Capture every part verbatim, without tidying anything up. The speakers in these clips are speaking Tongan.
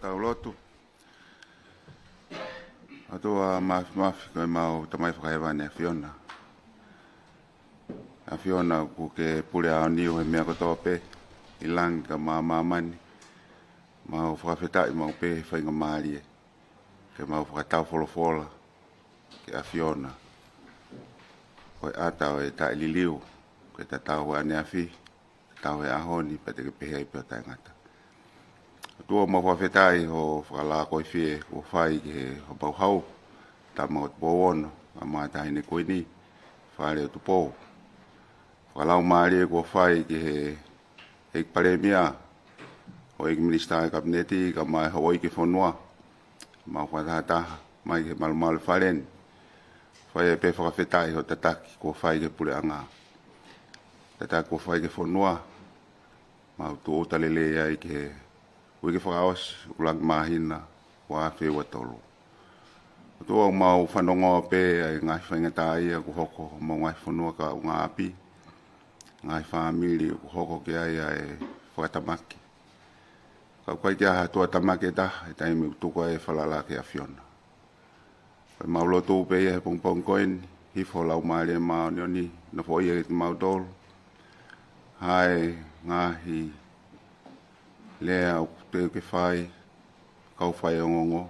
Tau lotu. ʻOtua Māfimafi, ko ʻemau Tamai Fakahēvani ʻAfiona. ʻAfiona, ʻoku ke pule aoniu he meʻa kotoa pē, ʻi langi kae ʻumaʻā māmani. Mau fakafetaʻi maʻu pē he faingamālie ke mau fakatau folofola ki he ʻAfiona. Ko e ʻata ʻo e taʻeliliu, ke tatau ʻaneafi, tatau he ʻaho ni, pea te ke pehē ai pē ʻo taʻengata. ʻOtua, mau fakafetaʻi hoʻo fakalakoifie kuo fai ki he Houhau, Tama ʻo Tupou Ono, ʻa Maʻa Taʻahine Kuini, Fale ʻo Tupou. Fakalaumālie kuo fai ki he ʻEiki Palēmia, ʻo e ʻEiki Minisitā ʻo e Kapineti, kae ʻumaʻā e Houʻeiki ʻo e fonua, mau fakatahataha mai ki he malumalu ʻo e Fale ni. Fai ai pē fakafetaʻi hoʻo tataki kuo fai ki he puleʻanga. Tataki kuo fai ki he fonua, mau tūʻuta lelei ai ki he uike fakaʻosi ʻo e ʻuluaki māhina ua afe ua tolu. ʻOtua, ʻoku mau fanongoa pē ʻa e ngaahi faingataʻaʻia kuo hoko ʻi homau ngaahi fonua kaungāʻapi, ngaahi fāmili kuo hoko ki ai ʻa e fakatamaki. Ka ʻoku ʻikai ke ʻi ai ha tuʻatamaki ʻe taha he taimi ʻoku tuku ai e falala ki he ʻAfiona. Ko ʻemau lotu pē ia he pongipongi ko eni, hifo ho Laumālie Māʻoniʻoni, nofoʻia kiate kimautolu. Hā e ngaahi lea ʻoku teu ke fai, kau faiongoongo,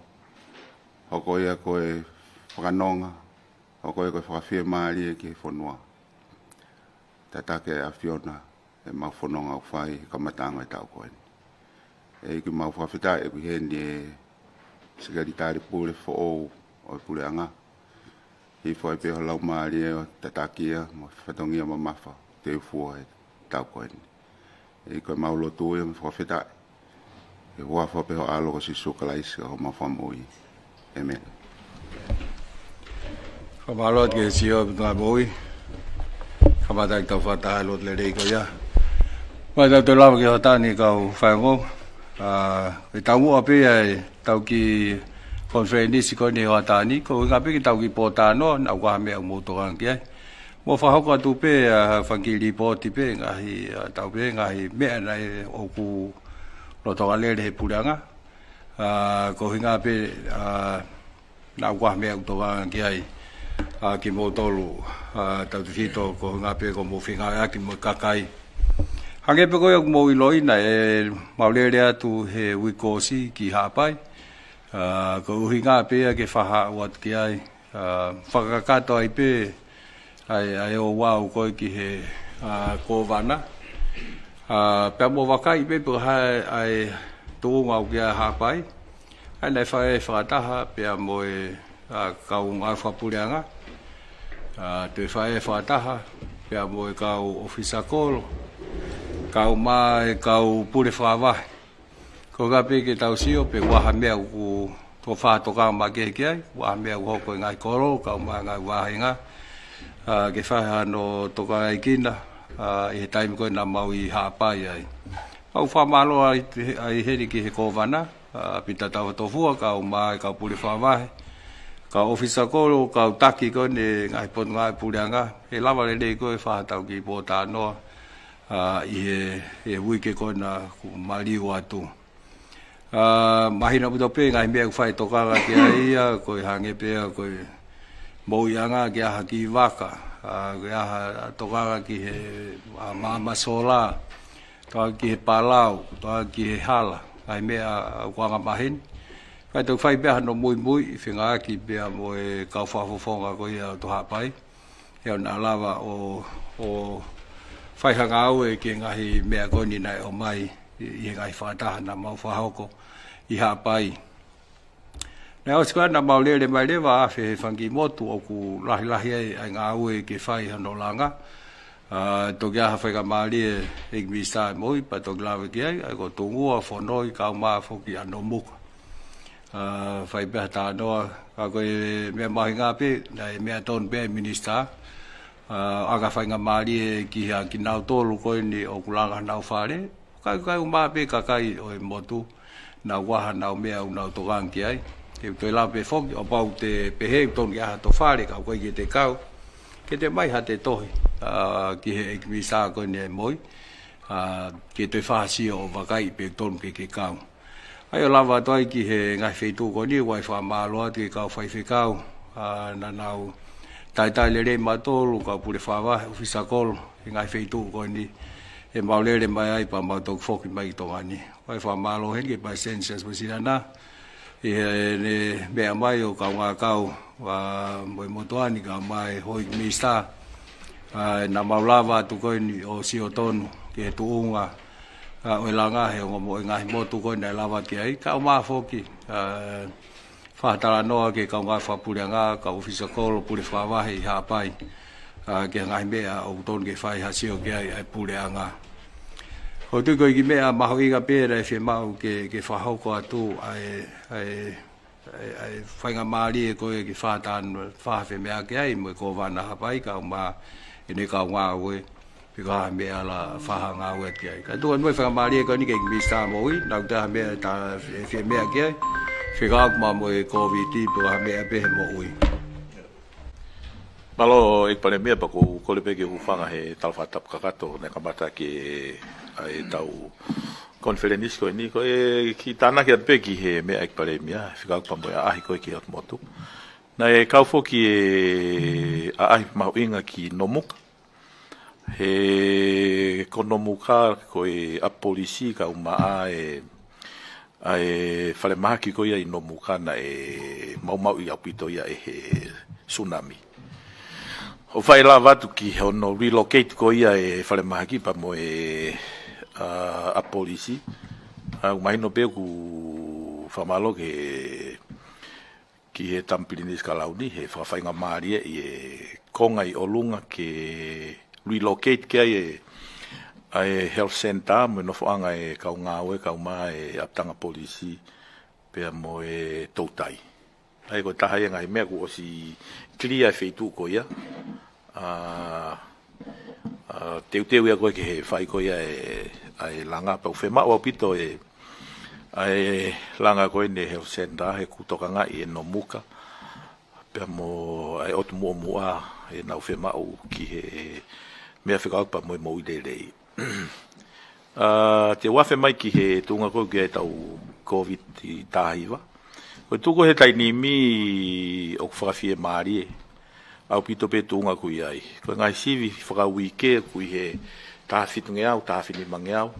hoko ia ko e fakanonga, hoko ia ko e fakafiemālie ki he fonua. Tataki ʻe he ʻAfiona ʻemau fononga ʻoku fai he kamataʻanga ʻo e taʻu ko eni. ʻEiki, mau fakafetaʻi ʻoku ʻi heni e Sekelitali Pule foʻou ʻo e puleʻanga. Hifo ai pē ho Laumālie ʻo tataki ia mo e fatongia mamafa ʻoku teu fua he taʻu ko eni. ʻEiki, ko ʻemau lotu ia mo e fakafetaʻi ʻi he huafa pē ho ʻAlo ko Sīsū Kalaisi ko homau Fakamoʻui. ʻĒmeni. Fakamālō atu ki he Sihova ʻa e Potungāue Moʻui. Kamata ʻetau fakataha he lotu lelei ko ia. Mai tau toe lava ki he hoʻatā ni kau faiongoongo. ʻA, ʻi he taumuʻa pē ʻa ʻetau kiʻi konifelenisi ko eni he hoʻatā ni, ko e ʻuhinga pē ke tau kiʻi pōtalanoa, naʻa ʻoku ʻi ai ha meʻa ʻoku mou tokanga ki ai. Mou fakahoko atu pē, ʻa, fanga kiʻi lipooti pē, ngaahi, ʻa, tau pē, ngaahi meʻa naʻe ʻoku lolotonga lele he puleʻanga. ʻA, ko e ʻuhinga pē, ʻa, naʻa ʻoku ʻi ai ha meʻa ʻoku tokanga ki ai, ʻa, kimoutolu, ʻa, tautefito, ko e ʻuhinga pē ko hoʻomou fengāueʻaki mo e kakai. Hangē pē ko ia ʻoku mou ʻiloʻi naʻe mau lele atu he uike kuo ʻosi ki Haʻapai. ʻA, ko e ʻuhinga pē ia ke fakahā atu ki ai, ʻa, fakakakato ai pē ʻa e, ʻa e ouau ko ē ki he, ʻa, Kōvana. ʻA, pea mou vakai pē pe ko e hā ʻa e tuʻunga ʻoku ʻi ai ʻa Haʻapai. ʻA ia naʻe fai e fakataha pea mo e, ʻa, kau ngāue fakapuleʻanga. ʻA, toe fai e fakataha pea mo e kau ʻōfisa kolo, kae ʻumaʻā e kau pule fakavahe. Ko e ʻuhinga pē ke tau sio pe ko e hā ha meʻa ʻoku tau faʻa tokanga makehe ki ai, ko e hā ha meʻa ʻoku hoko ʻi he ngaahi kolo, kae ʻumaʻā e ngaahi vāhenga, ʻa, ke fai hano tokangaʻi kinaua, ʻa, ʻi he taimi ko ē naʻa mau ʻi Haʻapai ai. Mau fakamālō ai, ʻi heni ki he Kōvana, ʻa, Pita Taufatofua, kae ʻumaʻā e kau pule fakavahe, kau ʻōfisa kolo, kau taki ko eni ngaahi potungāue puleʻanga, ʻe lava lelei ko ē fai haʻatau kiʻi pōtalanoa, ʻa, ʻi he, he uike ko ena kuo maliu atu. ʻA, mahino ʻaupito pē ngaahi meʻa ʻoku fai tokanga ki ai ia, ko e hangē pē ia, ko e moʻuiʻanga ke ʻi ai ha kiʻi vaka, ʻa, ke ʻi ai ha tokanga ki he, ʻa, maama sola, tokanga ki he palau, tokanga ki he hala, ngaahi meʻa ʻoku angamaheni. Kae toki fai pē hano muimui, fengāueʻaki pea mo e kau fakafofonga ko ia ʻo Haʻapai. ʻE ʻoua naʻa lava ʻo, ʻo fai ha ngāue ki he ngaahi meʻa ko eni naʻe ʻomai ʻi, ʻi he ngaahi fakataha naʻa mau fakahoko ʻi Haʻapai. Naʻe ʻosi ko ia naʻa mau lele mai leva ʻo afe he fanga kiʻi motu ʻoku lahilahi ai ʻa e ngāue ke fai hano langa. ʻA, toki ʻi ai ha faingamālie ʻEiki Minisitā ʻo e Moʻui, pea toki lave ki ai, ʻa ia ko Tungua, Fonoi, kae ʻumaʻā foki ʻa Nomuka. ʻA, fai pē ha talanoa, ka ko e meʻa mahuʻinga pē, naʻe meʻa tonu pē ʻa e Minisitā, ʻa, ʻa e faingamālie ki he, kinautolu ko eni ʻoku langa honau fale, kae, kae ʻumaʻā pē kakai ʻo e motu, naʻa ʻoku ʻi ai haʻanau meʻa ʻoku nau tokanga ki ai. Te u toe lave pē foki, ʻo kapau te pehē ʻoku tonu ke ʻi ai hato fale, ka ʻoku ʻikai ke te kau, ke te ʻomai hato tohi, ʻa, ki he ʻEiki Minisitā ko eni ʻo e Moʻui, ʻa, ke toe fakasio ʻo vakai pe ʻoku tonu ke ke kau. ʻA ia ʻo lava atu ai ki he ngaahi feituʻu ko eni, ʻoku ou fakamālō atu ki he kau faifekau, ʻa, naʻa nau talitali lelei mautolu, kau pule fakavahe, ʻofisa kolo, he ngaahi feituʻu ko eni, ʻe mau lele mai ai pea mau toki foki mai ki Tonga ni. ʻOku ou fakamālō heni ki he Palesiteni Siaosi Uēsiliana, ʻi heʻene meʻa mai ʻo kaungā kau, ʻa, mo e motuʻa ni kae ʻumaʻā e houʻeiki minisitā, ʻa, naʻa mau lava atu ko eni ʻo sio tonu ki he tuʻunga, ʻa, ʻo e langa he ongo mo e ngaahi motu ko eni naʻe lava ki ai. Kae ʻumaʻā foki, ʻa, fakatalanoa ki he kaungā fakapuleʻanga, kau ʻofisa kolo, pule fakavahe ʻi Haʻapai, ʻa, ki he ngaahi meʻa ʻoku totonu ke fai ha sio ki ai ʻa e puleʻanga. ʻOku ou tui ko e kiʻi meʻa mahuʻinga pē naʻe fiemaʻu ke, ke fakahoko atu ʻa e, ʻa e, ʻa e, ʻa e faingamālie ko ē ke fakatātā, fakafemeʻaʻaki ai mo e Kōvana Haʻapai kae ʻumaʻā ʻene kaungāue, pe ko ha meʻa ʻe lava fakangāueʻaki ai. Kae tuku atu mo e faingamālie ko eni ki he Minisitā Moʻui, naʻa ʻoku ʻi ai ha meʻa te ta femeʻaʻaki ai, fekauʻaki mo e Kōviti, pe ko ha meʻa pē he moʻui. Mālō ʻEiki Palēmia, pea ʻoku ou kole pē ke u hūfanga he tala fakatapu kakato naʻe kamata ki ai ʻetau konifelenisi ko eni. Ko e kiʻi tānaki atu pē ki he meʻa ʻEiki Palēmia, fekauʻaki pea mo e ʻaʻahi ko ē ki he ʻotu motu. Naʻe kau foki e ʻaʻahi mahuʻinga ki Nomuka. He ko Nomuka ko e ʻapi polisi kae ʻumaʻā e, ʻa e falemahaki ko ia ʻi Nomuka naʻe maumauʻi ʻaupito ia ʻe he tsunami. ʻO fai lava atu ki hono relocate ko ia e falemahaki pea mo e, ʻa, ʻapi polisi. ʻA, ʻoku mahino pē ʻoku fakamālō ki he ki he Tama Pilinisi Kalauni he fakafaingamālie ʻi he konga ʻi ʻolunga ke relocate ki ai e, ʻa e health center mo e nofoʻanga e kau ngāue kae ʻumaʻā e ʻapitanga polisi pea mo e toutai. ʻA ia ko e taha ia e ngaahi meʻa kuo ʻosi clear e feituʻu ko ia. ʻA, ʻa, teuteu ia ko ē ki he fai ko ia e, ʻa e langa, pea ʻoku fiemaʻu ʻaupito e, ʻa e langa ko eni e health center he ʻoku tokangaʻi e Nomuka pea mo e ʻotu muʻomuʻa ʻenau fiemaʻu ki he meʻa fekauʻaki pea mo e moʻui lelei. ʻA, te u afe mai ki he tuʻunga ko ē ki heʻetau Kōviti taha hiva. Ko e tuʻu ko ē he taimi ni ʻoku fakafiemālie ʻaupito pē tuʻunga ʻoku ʻi ai. Ko e ngaahi sivi fakauike ʻoku ʻi he taha fitungeau, taha finimangeau.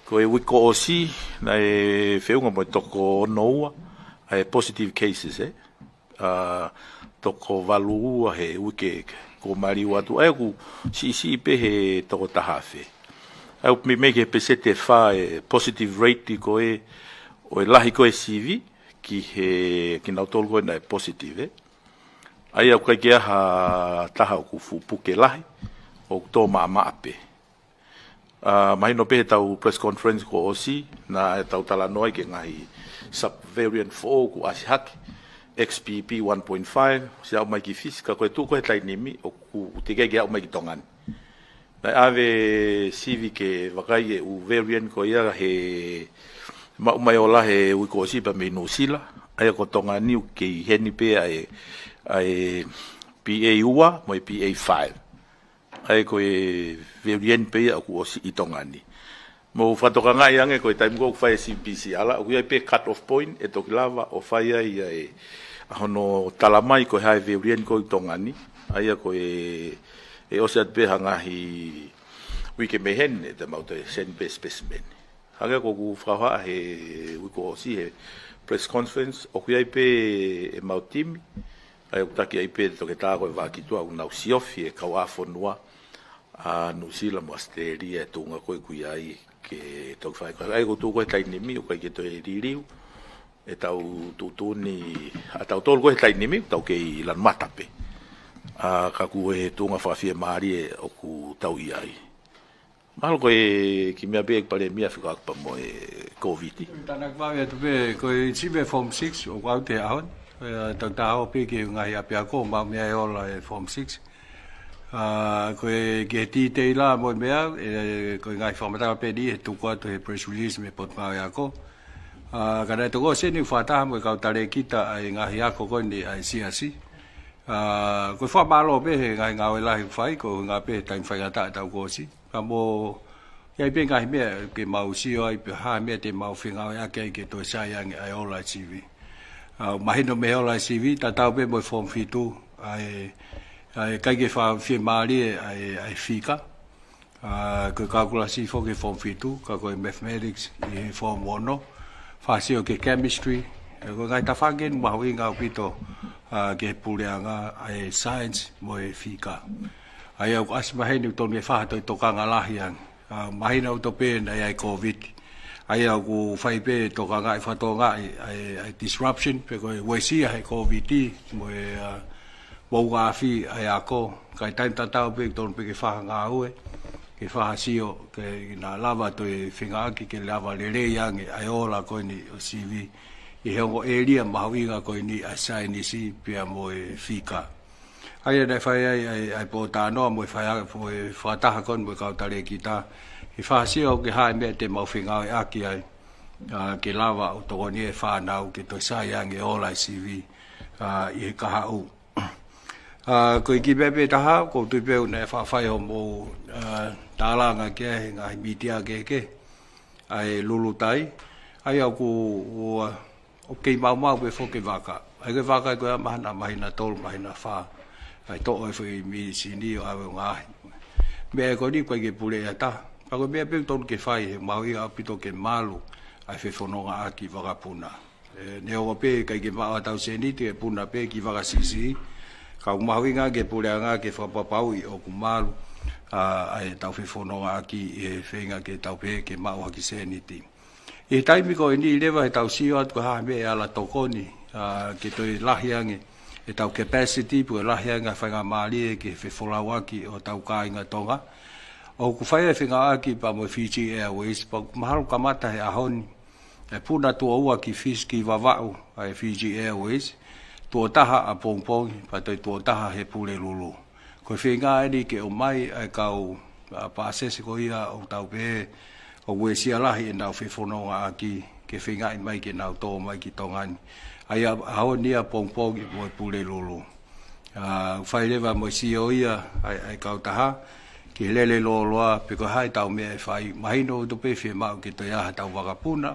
Ko e uike kuo ʻosi, naʻe feʻunga mo e toko ono ua ʻa e positive cases, ē. ʻA, toko valu ua he uike kuo maliu atu. ʻA ia ʻoku siʻisiʻi pē he toko taha afe. ʻA ia ʻoku meimei ki he peseti ʻe fā e positive rate ko ē ʻo e lahi ko ē sivi ki he, kinautolu ko ē naʻe positive, ē. ʻA ia ʻoku ʻikai ke ʻi ai ha taha ʻoku fuʻu puke lahi, ʻoku tō maʻamaʻa pē. ʻA, mahino pē heʻetau press conference kuo ʻosi, naʻa tau talanoa ai ki he ngaahi subvariant foʻou kuo ʻasi hake, X B B one point five, ʻosi aʻu mai ki Fisi, ka ko e tuʻu ko ē he taimi ni, ʻoku teʻeki ke aʻu mai ki Tonga ni. Naʻe ʻave sivi ke vakai e ʻū variant ko ia he maʻu mai ʻo lahi he uike kuo ʻosi pea mei Nuʻusila, ʻa ia ko Tonga ni ʻoku kei ʻi heni pē ʻa e, ʻa e B A ua mo e B A five. ʻA ia ko e variant pē ia ʻoku ʻosi ʻi Tonga ni. Mou fakatokangaʻi ange ko e taimi ko ē ʻoku fai e sivi P C R, ʻoku ʻi ai pē cut off point ʻe toki lava ʻo fai ai ʻa e, ʻa hono tala mai ko e hā e variant ko ē ʻi Tonga ni. ʻA ia ko e, ʻe ʻosi atu pē ha ngaahi uike mei heni ʻe te mau toe send pē specimen. Hangē ko ʻeku fakahohaʻa he uike kuo ʻosi he press conference, ʻoku ʻi ai pē ʻemau timi, ʻa ia ʻoku taki ai pē ʻe Toketā ko e Vaʻa Kituʻa, ʻoku nau siofi e kauʻāfonua ʻa Nuʻusila mo ʻAositelēlia e tuʻunga ko ē ʻoku ʻi ai ke toki fai. ʻA ia ko e tuʻu ko ē he taimi ni, ʻoku ʻikai ke toe liliu ʻetau tuʻutuʻuni ʻatautolu ko ē he taimi ni, ʻoku tau kei lanu mata pē. ʻA, ka ko e tuʻunga fakafiemālie ʻoku tau ʻi ai. Mahalo ko e kiʻi meʻa pē ʻEiki Palēmia fekauʻaki pea mo e Kōviti. Tānaki vave atu pē, ko e sivi e form six, ʻoku ʻalu he ʻaho ni. ʻE, tau taho pē ki he ngaahi ʻapiako, maʻu mei ai ʻo ola e form six. ʻA, ko e ki he detail mo e meʻa, ʻe, ko e ngaahi fakamatala pē eni ʻe tuku atu he press release mei he Potungāue Ako. ʻA, ka naʻe tokoni eni fakataha mo e kau talēkita ʻa e ngaahi ako ko eni ʻa e siasi. ʻA, ko e fakamālō pē he ngaahi ngāue lahi ʻoku fai, ko e ʻuhinga pē he taimi faingataʻa ʻetau kuo ʻosi. Ka mo, ʻI ai pē ngaahi meʻa ke mau sio ai pe ko e hā e meʻa te mau fengāueʻaki ai ke toe sai ange ʻa e ola e sivi. ʻA, mahino mei he ola e sivi, tatau pē mo e form fitu, ʻa e, ʻa e ʻikai ke fa-, fiemālie ʻa e, ʻa e fika. ʻA, ko e kalkulasi foki he form fitu, ka ko e mathematics ʻi he form ono. Fāsio ki he chemistry, ʻe, ko e ngaahi tafaʻaki eni mahuʻinga ʻaupito, ʻa, ki he puleʻanga, ʻa e science mo e fika. ʻA ia ʻoku ʻasi maheni ʻoku tonu ke fai ha toe tokanga lahi ange. ʻA, mahino ʻaupito pē naʻe ʻi ai e Covid. ʻA ia ʻoku fai pē tokangaʻi, fakatokangaʻi ʻa e, ʻa e disruption, pe ko e uesia he Covid, mo e, ʻa, moʻunga afi ʻa e ako. Ka ʻi he taimi tatau pē ʻoku tonu pē ke fai ha ngāue, ke fai ha sio, ke na lava toe fengāueʻaki ke lava lelei ange ʻa e ola ko eni ʻo e sivi ʻi he ongo ʻēlia mahuʻinga ko eni ʻa e saienisi pea mo e fika. ʻA ia naʻe fai ai ʻa e, ʻa e pōtalanoa mo e fai, mo e fakataha ko eni mo e kau talēkita, ke fai ha sio ki he hā e meʻa te mau fengāueʻaki ai, ʻa, ke lava ʻo tokoni e fānau ke toe sai ange e ola e sivi, ʻa, ʻi he kahaʻu. ʻA, ko e kiʻi meʻa pē taha, ʻoku ou tui pē naʻe faʻa fai hoʻomou, ʻa, tālanga ki ai he ngaahi mītia kehekehe, ʻa e lulutai, ʻa ia ʻoku, ʻoku, ʻoku kei maumau pē foki e vaka. ʻA ia ko e vaka ko ia mahalo mahina tolu, mahina fā, ʻa e toʻo e foʻi mīsini ʻo ʻave ʻo ngaohi. Meʻa ko eni ʻoku ʻikai ke pule ʻe ha taha. Ka ko e meʻa pē ʻoku tonu ke fai he mahuʻinga ʻaupito ke malu ʻa e fefonongaʻaki vakapuna. ʻE, neongo pē ʻikai ke maʻu haʻatau sēniti, ʻe puna pē e kiʻi vaka siʻisiʻi. Ka ʻoku mahuʻinga ke puleʻanga ke fakapapauʻi ʻoku malu, ʻa, ʻa ʻetau fefonongaʻaki ʻi he feinga ke tau pehē ke maʻu ha kiʻi sēniti. ʻI he taimi ko eni leva heʻetau sio atu ki he hā e meʻa ʻe ala tokoni, ʻa, ke toe lahi ange ʻetau capacity, pe ko e lahi ange ʻa e faingamālie ke fefolauʻaki ʻo hotau kāinga Tonga. ʻOku fai e fengāueʻaki pea mo e Fiji Airways, pea ʻoku mahalo kamata he ʻaho ni e puna tuʻo ua ki Fis-, ki Vavaʻu ʻa e Fiji Airways, tuʻo taha ʻapongipongi, pea toe tuʻo taha he Pulelulu. Ko e feinga eni ke ʻomai ʻa e kau, ʻa, pāsese ko ia ʻoku tau pehē ʻoku uesia lahi ʻenau fefonongaʻaki ke feingaʻi mai ke nau tō mai ki Tonga ni. ʻA ia ʻaho ni ʻapongipongi mo e Pulelulu. ʻA, fai leva mo e sio ia ʻa e, ʻa e kautaha ki he lele lōloa pe ko e hā ʻetau meʻa ʻe fai. Mahino ʻaupito pē fiemaʻu ke toe ʻi ai haʻatau vakapuna,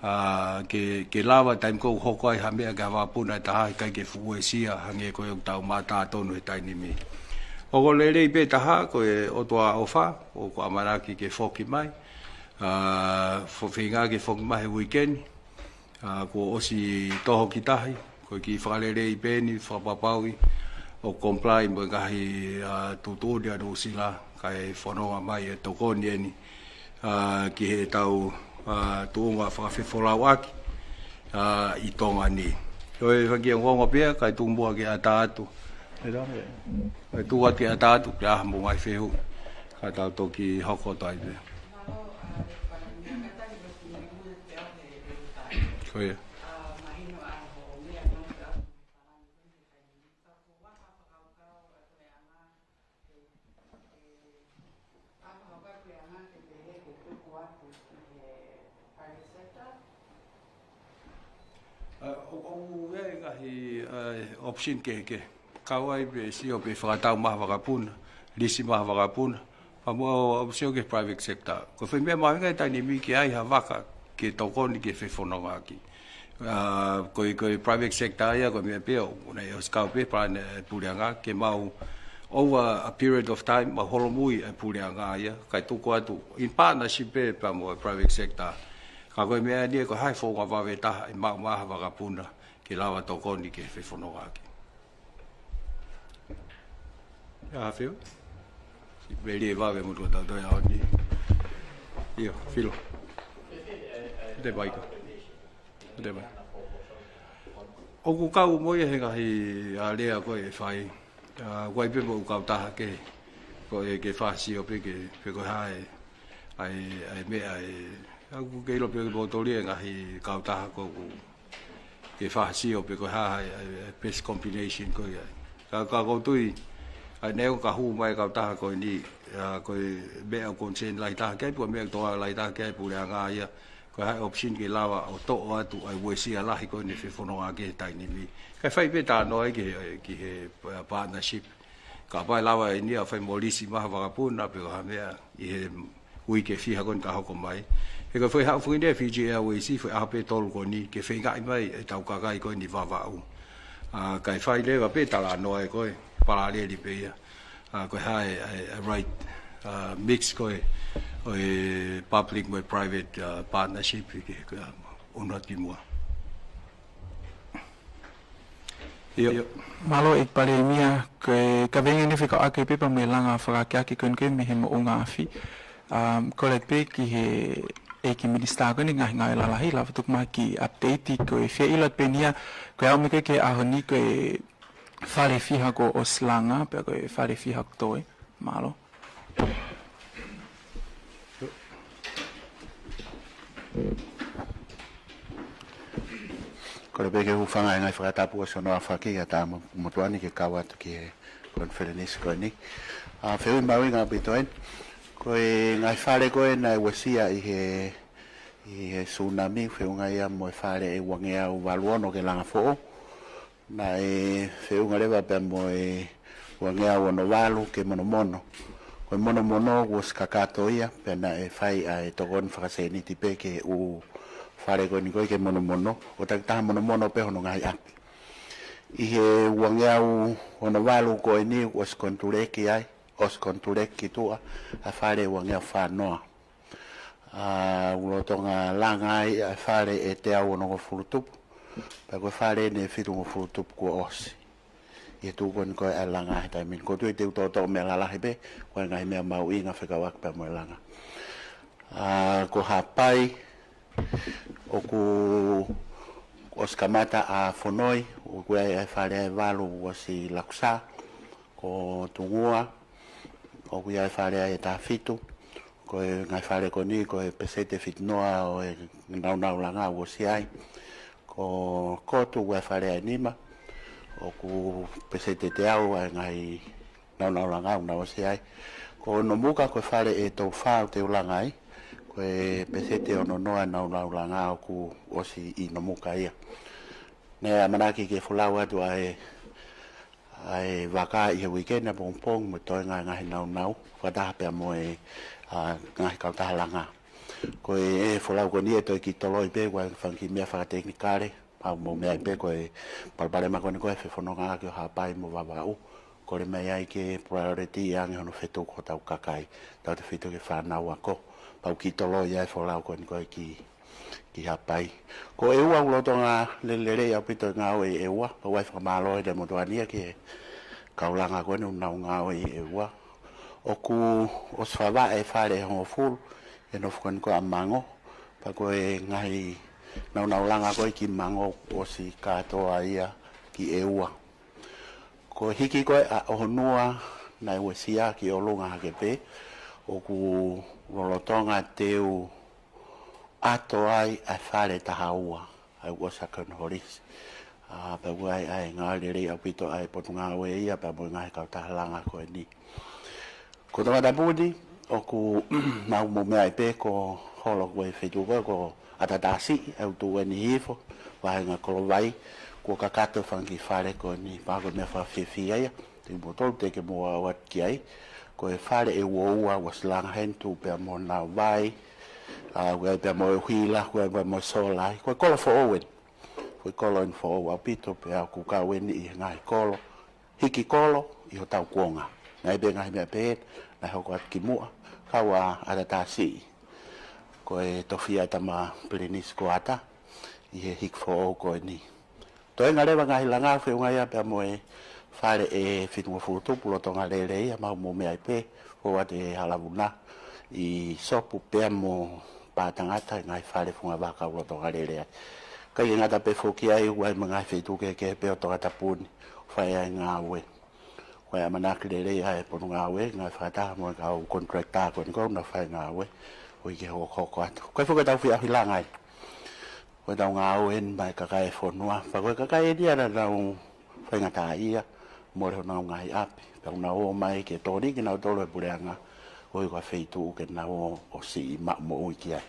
ʻa, ke, ke lava taimi ʻoku hoko ai ha meʻa ki ha vakapuna ʻe taha, ʻikai ke fuʻu uesia hangē ko ia ʻoku tau mātā tonu he taimi ni. Ongo lelei pē taha ko e ʻOtua ʻofa, ʻoku ʻamanaki ke foki mai, ʻa, fo-, feinga ke foki mai he weekend, ʻa, kuo ʻosi toho ki tahi, ko e kiʻi fakalelei pē eni, fakapapauʻi ʻoku comply mo e ngaahi, ʻa, tuʻutuʻuni ʻa Nuʻusila, kae fononga mai e tokoni eni, ʻa, ki heʻetau, ʻa, tuʻunga fakafefolauʻaki, ʻa, ʻi Tonga ni. Ko e faki ongoongo pē ia, kae tuku muʻa ke ʻatā atu. ʻE tau ne, kae tuku atu ke ʻatā atu, ke ʻai haʻamou ngaahi fehuʻi, kae tau toki hoko atu ai pē. Ko ia. ʻA, ʻo, ʻoku ʻi ai e ngaahi, ʻa, option kehekehe. Kau ai pē sio pe fakatau mai ha vakapuna, lisi mai ha vakapuna, pea mo ʻo sio ki he private sector. Ko e foʻi meʻa mahuʻinga he taimi ni ke ʻi ai ha vaka ke tokoni ki he fefonongaʻaki. ʻA, ko e, ko e private sector ia, ko e meʻa pē ʻoku ne ʻosi kau pē palani e puleʻanga, ke mau over a period of time, mau holomui e puleʻanga ia, kae tuku atu, in partnership pē pea mo e private sector. Ka ko e meʻa ni ko e hā e founga vave taha ʻe maʻu mai ha vakapuna ke lava tokoni ki he fefonongaʻaki. ʻIo, Hafeu? Veli e vave mo tuʻa tau toe ʻaho ni. ʻIo, Filo. Te vaika. Te vai. ʻOku kau mo ia he ngaahi alea ko ē ʻe fai. ʻA, ʻoku ʻi ai pē mo e kautaha kehe. Ko e ke fāsio pē ke, pe ko e hā e, ʻa e, ʻa e meʻa ʻe, ʻa, ʻoku ke ʻilo pē ke potoli e ngaahi kautaha ko ē ʻoku ke fāsio pe ko e hā e, e, e best combination ko ia. Ka, ka ʻoku ou tui, ʻa, neongo ka hū mai e kautaha ko eni, ʻa, ko e meʻa ʻoku concern lahi taha ki ai, pe ko e meʻa ʻoku tokanga lahi taha ki ai e puleʻanga ia, ko e hā e option ke lava ʻo toʻo atu ʻa e uesia lahi ko eni e fefonongaʻaki he taimi ni. Kae fai pē talanoa ai ki he, ki he, ʻa, partnership. Kapau ʻe lava eni ia ʻo fai mo lisi mai ha vakapuna pe ko ha meʻa ʻi he uike fiha ko eni ka hoko mai. He ko e foʻi haʻu foki eni ʻa e Fiji Airways, foʻi ʻaho pē ʻe tolu ko eni, ke feingaʻi mai ʻetau kakai ko eni Vavaʻu. ʻA, kae fai leva pē talanoa ʻe koe, palaleli pē ia. ʻA, ko e hā e, e, e right, ʻa, mix ko ē ʻo e public mo e private, ʻa, partnership ke, ke, ʻa, ʻunu atu ki muʻa. ʻIo. ʻIo. Mālō ʻEiki Palēmia, ko e kaveinga eni fekauʻaki pē pea mo e langa fakaakeake ko eni ko ē mei he Moʻunga Afi. Um, kole pē ki he ʻEiki Minisitā ko eni ngaahi ngāue lalahi, lava tuku mai ha kiʻi update ko e fie ʻilo atu pē eni ia, ko e aʻu mai ko ē ki he ʻaho ni ko e fale fiha kuo ʻosi langa, pea ko e fale fiha kuo toe. Mālō. Kole pē ke u hūfanga he ngaahi fakatapu ʻosi hono aofaki ʻa e Tama Motuʻa ni ke kau atu ki he konifelenisi ko eni. ʻA, fehuʻi mahuʻinga ʻaupito eni. Ko e ngaahi fale ko ē naʻe uesia ʻi he, ʻi he tsunami, feʻunga ia mo e fale ʻe uangeau valu ono ke langa foʻou. Naʻe feʻunga leva pea mo e uangeau ono valu ke monomono. Ko e monomono kuo ʻosi kakato ia, pea naʻe fai ʻa e tokoni fakasēniti pē ke ʻū fale ko eni ko ē ke monomono, ʻo takitaha monomono pē hono ngaahi ʻapi. ʻI he uangeau ono valu ko eni kuo ʻosi konituleki ai, ʻosi konituleki ki tuʻa, ʻa e fale uangeau fā noa. ʻA, ʻoku lolotonga langa ai ʻa e fale ʻe teau onongofulu tupu. Pea ko e fale eni ʻe fitungofulu tupu kuo ʻosi. ʻI he tuʻu ko eni ko ē ʻa e langa he taimi ni. ʻOku ou tui te u toʻotoʻo meʻa lalahi pē, ko e ngaahi meʻa mahuʻinga fekauʻaki pea mo e langa. ʻA, ko Haʻapai, ʻoku ʻosi kamata ʻa Fonoi, ʻoku ʻi ai ʻa e fale ʻe valu ʻosi lakusā, ko Tungua, ʻoku ʻi ai ʻa e fale ʻe taha fitu, ko e ngaahi fale ko eni, ko e peseti ʻe fitu noa ʻo e nāunau langa ʻoku ʻosi ʻi ai. Ko Kotu ʻoku ʻi ai ʻa e fale ʻe nima, ʻoku peseti ʻe teau ʻa e ngaahi nāunau langa ʻoku nau ʻosi ʻi ai. Ko Nomuka ko e fale ʻe tolu fā ʻoku teu langa ai, ko e peseti ʻe ono noa ʻa e nāunau langa ʻoku ʻosi ʻi Nomuka ia. Naʻe ʻamanaki ke folau atu ʻa e ʻa e vaka ʻi he uike ni ʻapongipongi mo e toenga ʻa e ngaahi nāunau, fakataha pea mo e, ʻa, ngaahi kautaha langa. Ko e, ʻe folau ko eni ʻe toe kiʻi toloi pē, ko e fanga kiʻi meʻa fakatekinikale, pea mou meaʻi pē ko e palopalema ko eni ko e fefonongaʻaki ʻo Haʻapai mo Vavaʻu. Kole mai ai ke priority ange hono fetuku hotau kakai, tautefito ki he fānau ako. Pea ʻoku kiʻi toloi ʻa e folau ko eni ko e ki ki Haʻapai. Ko ʻEua ʻoku lolotonga lelelei ʻaupito e ngāue ʻi ʻEua, pea ʻoku ou fakamālō ʻi he motuʻa ni ia ki he kau langa ko eni ʻoku nau ngāue ʻi ʻEua. ʻOku ʻosi fakavaʻe e fale ʻe hongofulu, ʻi he nofo ko eni ko ē ʻa Mango, pea ko e ngaahi nāunau langa ko ē ki Mango ʻosi kātoa ia ki ʻEua. Ko e hiki ko ē ʻa ʻOhonua naʻe uesia ki ʻolunga hake pē, ʻoku lolotonga teu ʻato ai ʻa e fale ʻe taha ua, ʻa ia ʻoku ʻosi hake hono holisi. ʻA, pea ʻoku ʻi ai ʻa e ngāue lelei ʻaupito ʻa e Potungāue ia, pea mo e ngaahi kautaha langa ko eni. Ko Tongatapu ni, ʻoku mau mou meaʻi pē ko e holo ko e feituʻu ko ē, ko ʻAtatasiʻi, ʻa ia ʻoku tuʻu eni hifo, vāhenga Kolovai, kuo kakato e fanga kiʻi fale ko eni, pea ko e meʻa fakafiefia ia, te u mo tolu te ke mou ʻalu atu ki ai, ko e fale ʻe ua ua ʻoku ʻosi langa heni tuʻu pea mo Nauvai, ʻa, ʻoku ʻi ai pea mo e ʻuhila, ʻoku ʻi ai pea mo e sola, ko e kolo foʻou eni, ko e kolo eni foʻou ʻaupito, pea ʻoku kau eni ʻi he ngaahi kolo, hiki kolo ʻi hotau kuonga. Naʻe ʻi ai pē ngaahi meʻa pehē naʻe hoko atu ki muʻa, kau ʻa ʻAtatasiʻi. Ko e tofiʻa ʻa e tama Pilinisi ko ʻAta, ʻi he hiki foʻou ko eni. Toenga leva ngaahi langa feʻunga ia pea mo e fale ʻe fitungofulu tupu lolotonga lele ia, mau mou meaʻi pē, foʻou atu ʻe Halavuna ʻi Sopu pea mo Pātangata, ngaahi fale funga vaka ʻoku lolotonga lele ai. ʻIkai ke ngata pē foki ai, ʻoku ʻi ai mo e ngaahi feituʻu kehekehe pē ʻo Tongatapu ni ʻoku fai ai e ngāue. ʻOku ʻi ai e ʻamanaki lelei ʻa e Potungāue, ngāue fakataha mo e kau contractor ko eni ʻoku nau fai e ngāue, ʻo ʻikai ke hokohoko atu. Ko e foki ʻetau fie ʻaofi langa eni. Ko ʻetau ngāue eni maʻa e kakai e fonua. Pea ko e kakai eni ia naʻa nau faingataʻaʻia, mole honau ngaahi ʻapi. Pea ʻoku nau ō mai ke tokoni kinautolu ʻe he puleʻanga, ʻo ʻi ai ha feituʻu ke nau ō ʻo siʻi maʻu moʻui ki ai.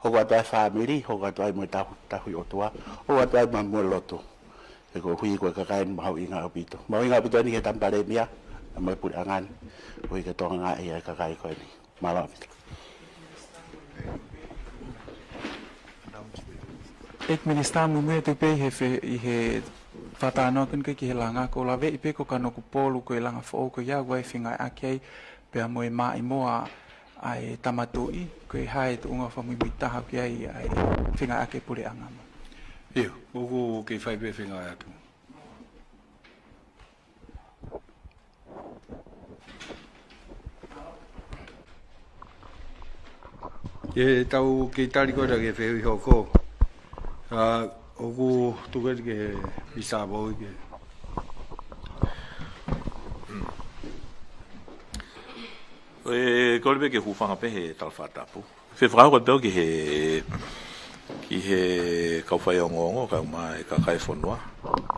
Hoko atu ai e fāmili, hoko atu ai mo e tauhi, tauhi ʻOtua, hoko atu ai mo e, mo e lotu. He koeʻuhi ko e kakai eni mahuʻinga ʻaupito. Mahuʻinga ʻaupito eni ki he tama Palēmia, mo e puleʻanga ni, ʻo ʻikai ke tokangaʻi ʻa e kakai ko eni. Mālō ʻaupito. ʻEiki Minisitā, muimui atu pē ʻi he fe-, ʻi he fakatalanoa ko eni ki he langa, ʻoku ou laveʻi pē ko Kanokupolu ko e langa foʻou ko ia ʻoku ʻi ai e fengāueʻaki ai pea mo e maʻimoa ʻa e Tama Tuʻi, ko e hā e tuʻunga fakamuimui taha ʻoku ʻi ai ʻa e fengāueʻaki e puleʻanga. ʻIo, ʻoku kei fai pē fengāueʻaki. ʻE tau kei tali ko ena ki he fehuʻi hoko. ʻA, ʻoku tuku eni ki he Minisitā Moʻui ke. ʻE, kole pē ke u hūfanga pē he tala fakatapu. Fie fakahoko atu ki he, ki he kau faiongoongo, kae ʻumaʻā e kakai e fonua.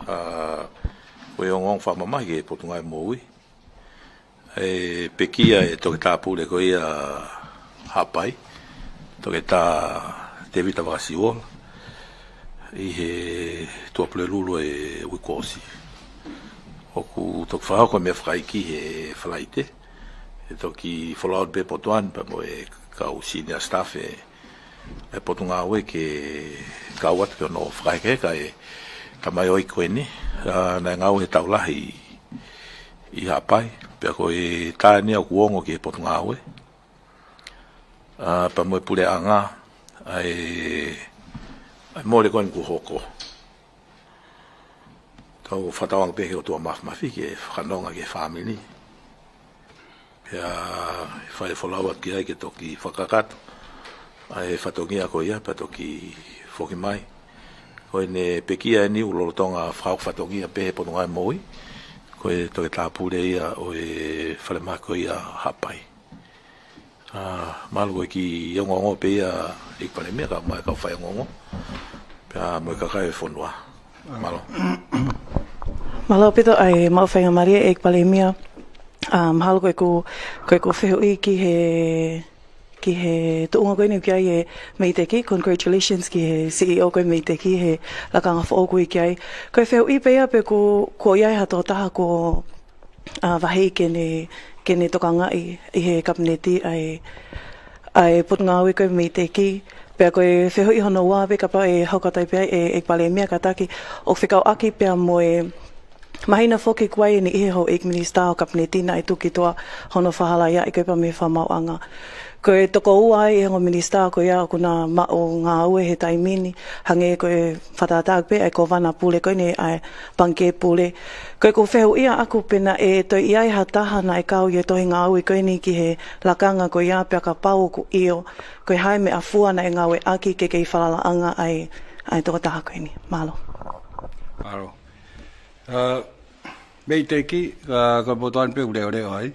ʻA, ko e ongoongo fakamamahi ki he Potungāue Moʻui. ʻE pekia e Toketā Pule ko ia Haʻapai, Toketā Tēvita Vakasiuola, ʻi he Tuʻapulelulu e uike kuo ʻosi. ʻOku toki fakahoko e meʻafakaiki he Falaite. ʻE toki follow up pē Potuani pea mo e kau senior staff e, e Potungāue ke kau atu ki hono fakahekeheka e tamaioʻeiki ko eni, ʻa, naʻe ngāue he taʻu lahi ʻi Haʻapai, pea ko e tā eni ʻoku ongo ki he Potungāue, ʻa, pea mo e puleʻanga, ʻa e, ʻa e mole ko eni kuo hoko. Tau fakatauange pē ki he ʻOtua Māfimafi ke fakanonga ki he fāmili. Pea fai e follow up ki ai ke toki fakakakato ʻa e fatongia ko ia, pea toki foki mai. Ko ʻene pekia eni ʻoku lolotonga fakahoko fatongia pē he Potungāue Moʻui. Ko e Toketā Pule ia ʻo e falemahaki ko ia Haʻapai. ʻA, mahalo ko e kiʻi ongoongo pē ia ʻEiki Palēmia kae ʻumaʻā e kau faiongoongo. Pea mo e kakai e fonua. Mālō. Mālō ʻaupito ʻa e maʻu faingamālie ʻEiki Palēmia. ʻA, mahalo ko ʻeku, ko ʻeku fehuʻi ki he, ki he tuʻunga ko eni ʻoku ʻi ai e MEIDECC, congratulations ki he C E O ko e MEIDECC he lakanga foʻou ʻoku ʻi ai. Ko e fehuʻi pē ia pe ʻoku, ʻoku ʻi ai ha tokotaha ʻoku, ʻa, vaheʻi ke ne, ke ne tokangaʻi ʻi he Kapineti ʻa e, ʻa e Potungāue ko e MEIDECC. Pea ko e fehuʻi hono ua pē kapau ʻe hoko atu ai pē ʻa e, ʻEiki Palēmia kātaki, ʻoku fekauʻaki pea mo e mahino foki ʻoku ʻi ai e niʻihi houʻeiki minisitā ʻo e Kapineti naʻe tuku ki tuʻa hono fakahalaia ʻi he pea mo e fakamaauʻanga. Ko e toko ua ʻi he ongo minisitā ko ia ʻoku na maʻu ngāue he taimi ni, hangē ko e fakatātā pē ʻa e Kōvana Pule ko eni ʻa e Pangikē Pule. Ko ʻeku fehuʻi ʻaʻaku pe naʻe toe ʻi ai ha taha naʻe kau ʻi he tohi ngāue ko eni ki he lakanga ko ia pea kapau ʻoku ʻio, ko e hā e meʻafua naʻe ngāueʻaki ke kei falalaʻanga ʻa e, ʻa e tokotaha ko eni. Mālō. Mālō. ʻA, MEIDECC, ʻa, ko Potuani pē ʻoku leʻoleʻo ai.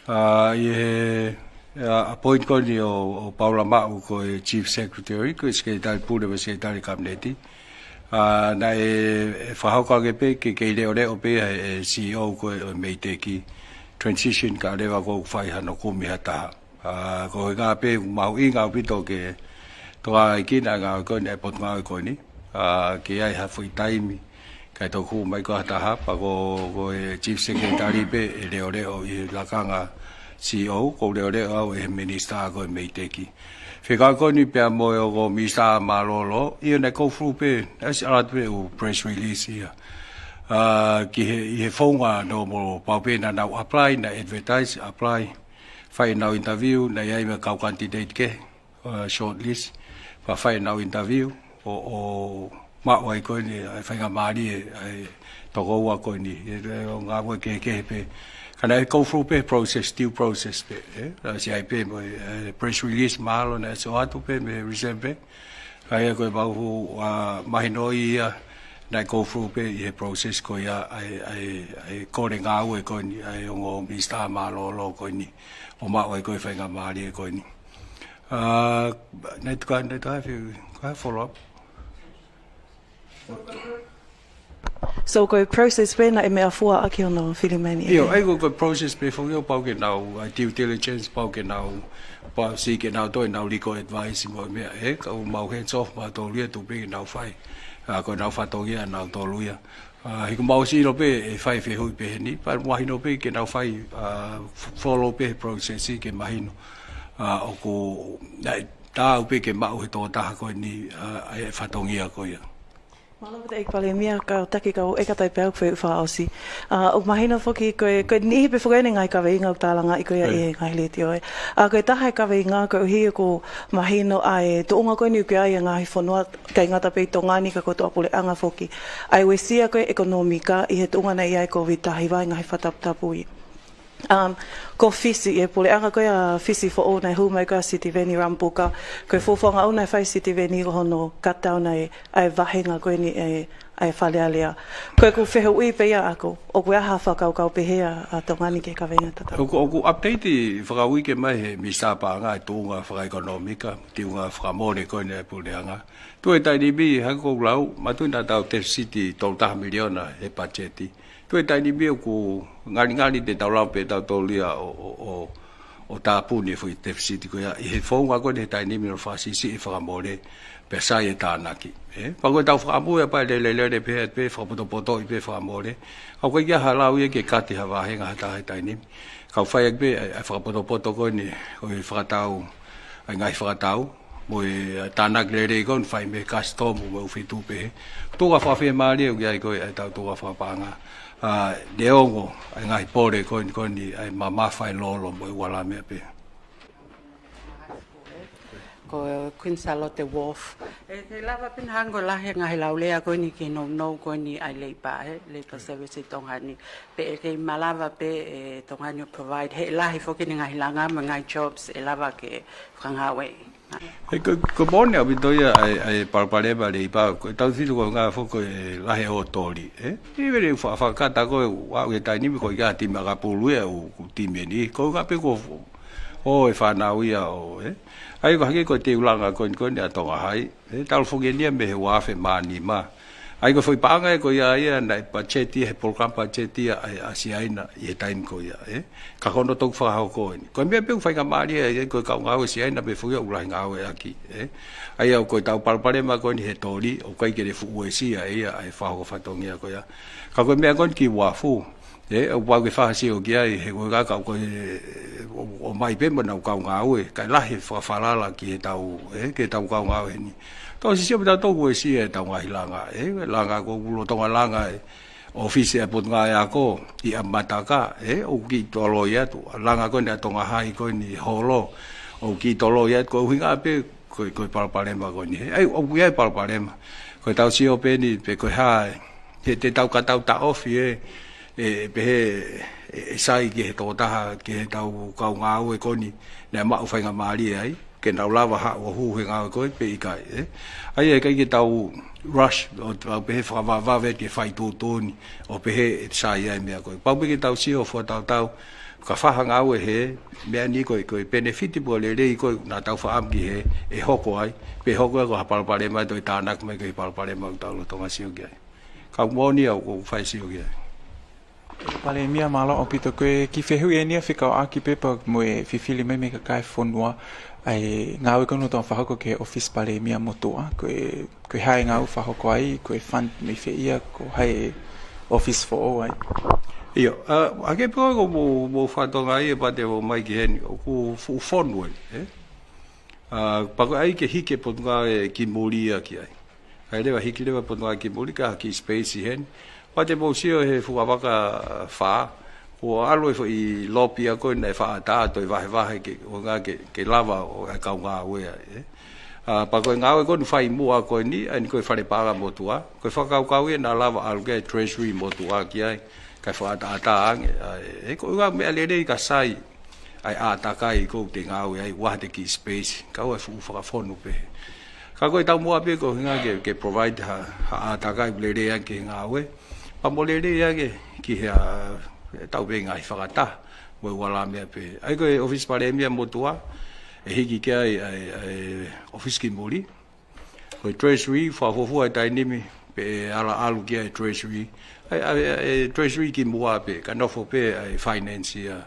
ʻA, ʻi he, ʻa, appoint ko eni ʻo, ʻo Paula Maʻu ko e Chief Secretary, ko e Sekelitali Pule mo e Sekelitali Kapineti. ʻA, naʻe, ʻe fakahoko ange pē ke, kei leʻoleʻo pē ʻa e C E O ko e, ʻo e MEIDECC. Transition kae ʻoua leva kuo fai hano kumi ha taha. ʻA, ko e ngaahi pē mahuʻinga ʻaupito ke tokangaʻi ʻa e ngāue ko eni, ʻa e potungāue ko eni. ʻA, ke ʻi ai ha foʻi taimi, kae toki hū mai ko ha taha, pea ko, ko e Chief Secretary pē ʻe leʻoleʻo ʻi he lakanga C E O, ʻoku ou leʻoleʻo au ʻi he minisitā ko e MEIDECC. Fekau ko eni pea mo e ongo minisitā mālōlō, ʻio naʻe go through pē, naʻe ʻosi ʻalu atu pē ʻū press release ia. ʻA, ki he, ʻi he founga normal pau pē naʻa nau apply, naʻe advertise, apply, fai ʻenau interview, naʻe ʻi ai mo e kau candidate kehe, ʻa, shortlist, pea fai ʻenau interview, ʻo, ʻo maʻu ai ko eni, ʻa e faingamālie, ʻa e toko ua ko eni, ʻe, ʻe, ʻo ngāue kehekehe pē. Ka naʻe go through pē process, due process pē, ē? Naʻe ʻosi ʻi ai pē mo e, ʻe, press release mahalo naʻe ʻosi ʻoatu pē mei Reserve Bank. Ka ʻi ai ko e mau, ʻa, mahinoʻi ia, naʻe go through pē ʻi he process ko ia, ʻa e, ʻa e, ʻa e kole ngāue ko eni, ʻa e ongo minisitā mālōlō ko eni, ʻo maʻu ai ko e faingamālie ko eni. ʻA, naʻe tuku, naʻe tuku, ka follow up. So ko e process pē naʻe meʻafua ʻaki hono fili mai ni. ʻIo, ʻa ia ko, ko e process pē foki ʻoku pau ke nau, ʻa, due diligence pau ke nau, pau siʻi ke nau toe ʻenau legal advice mo e meʻa, ē, ka ʻoku mau hands off mautolu ia, tuku pē ke nau fai. ʻA, ko ʻenau fatongia ʻanautolu ia. ʻA, he ʻoku mau ʻosi ʻilo pē, ʻe fai fehuʻi pē heni, pea mahino pē ke nau fai, ʻa, f-, follow pē he process ke mahino. ʻA, ʻoku, naʻe, taau pē ke maʻu he tokotaha ko eni, ʻa, ʻa e fatongia ko ia. Mālō ʻEiki Palēmia, kau taki kau ʻeka tai pē au fakaʻosi. ʻA, ʻoku mahino foki ko e, ko e niʻihi pē foki eni ngaahi kaveinga ʻoku tālangaʻi ko ia ʻi he ngaahi letiō ē. ʻA, ko e taha e kaveinga koeʻuhi ʻoku mahino ʻa e tuʻunga ko eni ʻoku ʻi ai e ngaahi fonua, ʻikai ngata pē ʻi Tonga ni ka ko e tuʻapuleʻanga foki. ʻA e uesia ko e ʻekonōmika ʻi he tuʻunga naʻe ʻi ai e Covid taha hiva ʻi he ngaahi fakataputapui. Um, ko Fisi, ʻi he puleʻanga ko ia Fisi foʻou naʻe hū mai ko ia Sitiveni Ramapuka, ko e fuofua ngaʻunu naʻe fai Sitiveni ko hono cut down ʻa e, ʻa e vāhenga ko eni ʻa e, ʻa e Fale Alea. Ko ʻeku fehuʻi pē ia ʻaʻaku, ʻoku ʻi ai ha fakakaukau pehē ʻa, ʻa Tonga ni ki he kaveinga tatau? ʻOku, ʻoku update fakauike mai he Minisitā Paʻanga e tuʻunga fakaʻekonōmika, tuʻunga fakamole ko eni ʻa e puleʻanga. Tuʻu he taimi ni, hangē ko ʻeku lau, mātuʻaki naʻa tau tefisiti tolu taha miliona he patiseti. Tuʻu he taimi ni ʻoku ngalingali te tau lava pē ʻe tautolu ia ʻo, ʻo, ʻo, ʻo tāpuni e foʻi tefisiti ko ia. ʻI he founga ko eni he taimi ni ʻo fakasiʻisiʻi e fakamole, pea sai e tānaki. Ē? Pea ko ʻetau fakaʻamu ia pea lele, lele pē, pē fakapotopotoʻi pē fakamole. ʻOku ʻikai ke ʻi ai ha lau ia ke kati ha vāhenga ha taha he taimi ni. Kau fai ʻaki pē, ʻa e, ʻa e fakapotopoto ko eni, ʻo e fakatau, ʻa e ngaahi fakatau. Mo e tānaki lelei ko eni fai mei he kasitomu mo e ʻū feituʻu pehē. Tuʻunga fakafiemālie ʻoku ʻi ai ko ē ʻa e tau tuʻunga fakapaʻanga. ʻA, neongo ʻa e ngaahi pole ko eni, ko eni ʻa e mamafa e lolo mo e ua lā meʻa pē. Ko Queen Sālote Wharf. ʻE kei lava pē ʻa e hangē ko e lahi e ngaahi laulea ko eni ki he nounou ko eni ʻa e Labour, ē, Labour Service ʻi Tonga ni. Pe ʻe kei malava pē ʻe Tonga ni ʻo provide he lahi foki ʻene ngaahi langa mo e ngaahi jobs ʻe lava ke fakangāueʻi. He ko, ko e moʻoni ʻaupito ia ʻa e, ʻa e palopalema Labour, ko e tau fitu ko e ngaahi foki ko e lahi ʻo toli, ē? ʻI he vele fa-, fakakata ko e ua ʻi he taimi ni ko e ʻikai ha timi ʻakapulu ia ʻoku timi eni, ko e ngaahi pē ko ʻo e fānau ia ʻo, ē? ʻA ia ko e hangē ko e teu langa ko eni ko eni ʻa Tonga Hai, ē, talu foki eni ia mei he ua afe mā nima. ʻA ia ko e foʻi paʻanga ē ko ia ia naʻe patiseti he polokalama patiseti ia ʻa, ʻa Siaina ʻi he taimi ko ia, ē. Ka ko hono toki fakahoko eni. Ko e meʻa pē ʻoku faingamālie ai, ē, ko e kau ngāue Siaina pē foki ʻoku lahi ngāueʻaki, ē. ʻA ia ko e tau palopalema ko eni he toli, ʻoku ʻikai ke ne fuʻu uesia ʻe ia ʻa e fakahoko fatongia ko ia. Ka ko e meʻa ko eni ki uafu, ē, ʻoku pau ke fakasio ki ai, he ko e kaka ko e, ʻo, ʻomai pē mo ʻenau kau ngāue, kae lahi e fakafalala ki he tau, ē, ki he tau kau ngāue heni. Tau sisio pē tau toku uesia e tau ngaahi langa, ē, langa ko e lolotonga langa e ʻōfisi ʻa e Potungāue Ako ʻi ʻAmataka, ē, ʻoku kiʻi toloi atu, langa ko eni ʻa Tonga Hai ko eni holo, ʻoku kiʻi toloi atu, ko e ʻuhinga pē, ko e, ko e palopalema ko eni, ē, ʻoku ʻi ai e palopalema, ko e tau sio pē eni, pe ko e hā, ē, he te tau ka tau taʻofi ē, ē, pehē, ē, ʻe sai ki he tokotaha, ki he tau kau ngāue ko eni, naʻe maʻu faingamālie ai, ke nau lava haʻu ʻo hū he ngāue ko ē, pe ʻikai, ē. ʻA ia ʻe ʻikai ke tau rush, ʻo tau pehē fakavavevave ke fai tuʻutuʻuni, ʻo pehē ʻe sai ai e meʻa ko ē. Pau pē ke tau sio fakatautau, ka fai ha ngāue he, meʻa ni ko e, ko e penefiti pea lelei ko ē, naʻa tau fakaʻamu ki hē, ʻe hoko ai, pe hoko ai ko ha palopalema ʻe toe tānaki mai ko e palopalema ʻoku tau lolotonga sio ki ai. Ka ʻoku moʻoni au ʻoku fai sio ki ai. Palēmia, mālō ʻaupito. Ko e kiʻi fehuʻi eni ia fekauʻaki pē pea mo e fifili mai mei he kakai e fonua, ʻa e ngāue ko eni ʻoku tau fakahoko ki he ʻōfisi Palēmia motuʻa, ko e, ko e hā e ngāue ʻoku fakahoko ai, ko e fund mei fē ia, ko e hā e ʻōfisi foʻou ai. ʻIo, ʻa, ʻa ke piko ko mou, mou fatongia ʻa e pate ʻoku ʻomai ki heni, ʻoku fuʻu fonu eni, ē? ʻA, pea ko e ʻai ke hiki e Potungāue ki muli ia ki ai. ʻAi leva hiki leva e Potungāue ki muli ka ha kiʻi space heni. Pea te mou sio he fuʻu vaka, ʻa, fā. Kuo ʻalu e foʻi lopi ia ko ē naʻe fakaʻatā ʻo toe vahevahe ke, ʻo ngā ke, ke lava ʻo e kau ngāue ai, ē. ʻA, pea ko e ngāue ko eni ʻoku fai muʻa ko eni, ʻa eni ko e fale paʻanga motuʻa. Ko e fakakaukau ia naʻa lava ʻalu ki he Treasury motuʻa ki ai. Kae fakaʻataʻatā ange, ʻa, ē, ko e ʻuhinga meʻa lelei ka sai ʻa e ʻātakai ʻoku te ngāue ai, ʻoua te kiʻi space, kae ʻoua ʻe fuʻu fakafonu pē. Ka ko e taumuʻa pē ko e ʻuhinga ke, ke provide ha, ha ʻātakai lelei ange ki he ngāue. Pea mo lelei ange ki he, ʻa, tau pē ngaahi fakataha, mo e ua lā meʻa pē. ʻA ia ko e ʻōfisi Palēmia motuʻa, ʻe hiki ki ai ʻa e, ʻa e ʻōfisi ki muli. Ko e Treasury, fakafuofua e taimi ni, pe ʻe ala ʻalu ki ai e Treasury. ʻA e, ʻa e, ʻa e Treasury kimuʻa pē, kae nofo pē ʻa e finance ia,